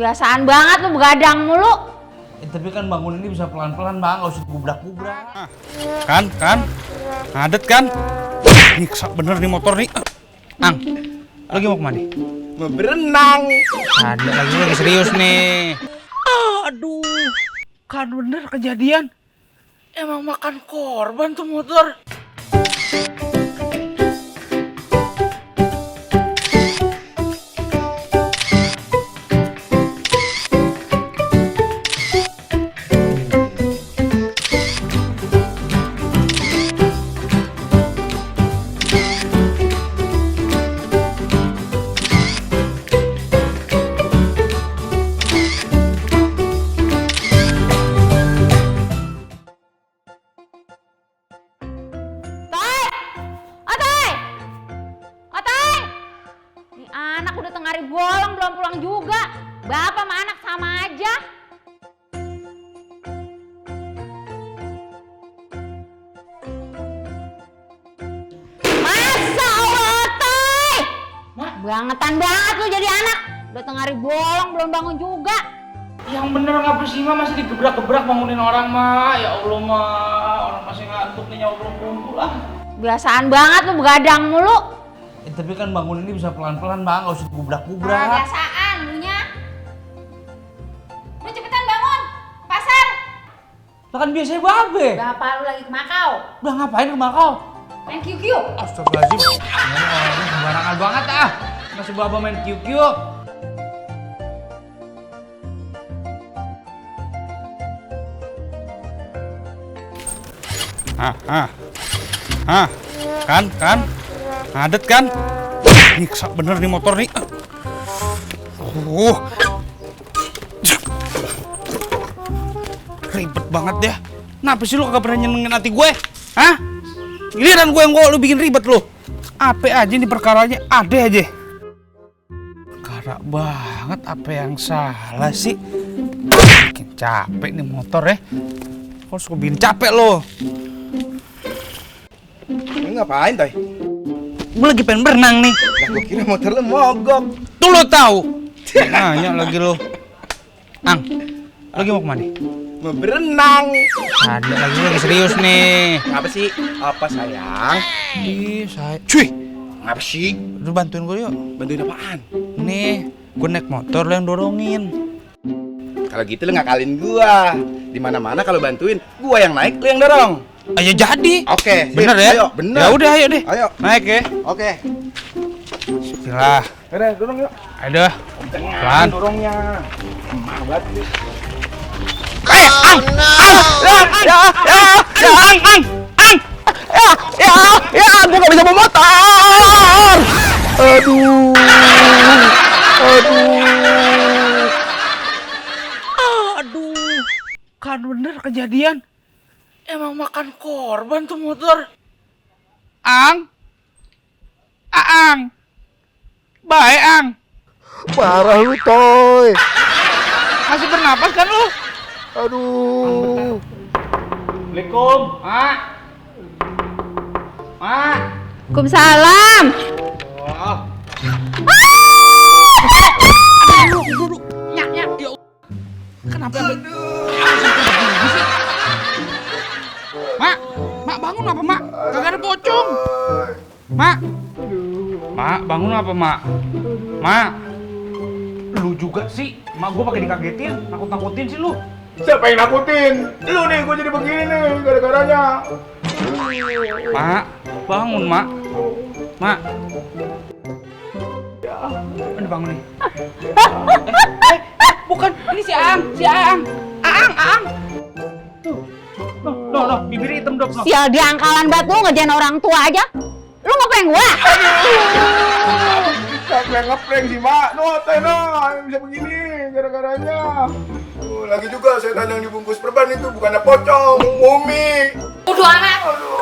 Biasaan banget lu begadang mulu. Tapi kan bangun ini bisa pelan-pelan bang, gak usah gubrak-gubrak. Kan? Ngadet kan? Nyiksa bener nih motor nih. Ang, lagi mau kemana? Mau berenang. Ada lagi serius nih. Aduh, kan bener kejadian. Emang makan korban tuh motor. Anak udah tengah hari bolong belum pulang juga. Bapak sama anak sama aja. Masa Allah, Toy! Bangetan banget lu jadi anak. Udah tengah hari bolong belum bangun juga. Yang bener ngapa sih mah, masih digebrak-gebrak bangunin orang mah. Ya Allah mah, orang masih ngantuk nih, nyawa belum kumpul lah. Biasaan banget lu begadang mulu. Tapi kan bangun ini bisa pelan-pelan bang, gak usah gubrak-gubrak. Biasaan lunya. Lu cepetan bangun, pasar. Lah kan biasanya babe. Bapak lu lagi ke Makau. Udah ngapain ke Makau? Main QQ. Astagfirullahaladzim. Ini sembarangan banget ah. Masih bawa main QQ. Kan? Ngadet kan? Nyiksa bener nih motor nih. Ribet banget ya. Kenapa sih lu kagak pernah nyenengin hati gue? Hah? Giliran gue yang lu bikin ribet lu. Apa aja nih perkaranya, ada aja. Perkara banget, apa yang salah sih? Bikin capek nih motor ya. Kok suka bikin capek lo? Ini ngapain, Toy? Gue lagi pengen berenang nih. Lah gua kira motor lu mogok. Tuh lo tahu. Nanya lagi lo. Ang, lagi mau kemana? Mau berenang. Ada lagi serius nih. Ngapa sih? Apa sayang? Ih, saya. Cuy, Ngapa sih? lu bantuin gue yuk. Bantuin apaan? Nih, gue naik motor lo yang dorongin. Kalau gitu lu ngakalin gua. Di mana-mana kalau bantuin, gua yang naik, lu yang dorong. Ayo jadi. Oke, Bener ya? Ayo, bener. Ya udah, ayo deh. Ayo. Naik ya. Oke. Bismillah. Udah, dorong yuk. Ayo. Pelan. Dorongnya. Mahal banget. Ang! Gua nggak bisa bawa motor. Aduh. Aduh, kan bener kejadian. Emang makan korban tuh motor. Ang? Ang? Baik, Ang. Parah lu, Toy. Masih bernapas kan lu? Aduh. Assalamualaikum, Mak. Mak. Waalaikumsalam. Wah. Duduk. Nyak. Ya Allah. Kenapa? Mak bangun apa, Mak? Kagak ada pocong. Mak, bangun apa, Mak? Mak, Lu juga sih, mak gua pakai dikagetin, nakut-nakutin sih lu. Siapa yang nakutin? Lu nih, gua jadi begini gara-garanya. Mak, bangun, Mak. Mak. Ini bangun nih. Bukan, ini si Aang. Aang. No, bibir hitam dok, no. Sial diangkalan banget lu ngerjain orang tua aja. Lu ngapain gua? Siapa yang ngeprank sih, Mak? Toy, bisa begini gara-garanya. Lagi juga setan yang dibungkus perban itu bukannya pocong, mumi. Udah amat. Aduh.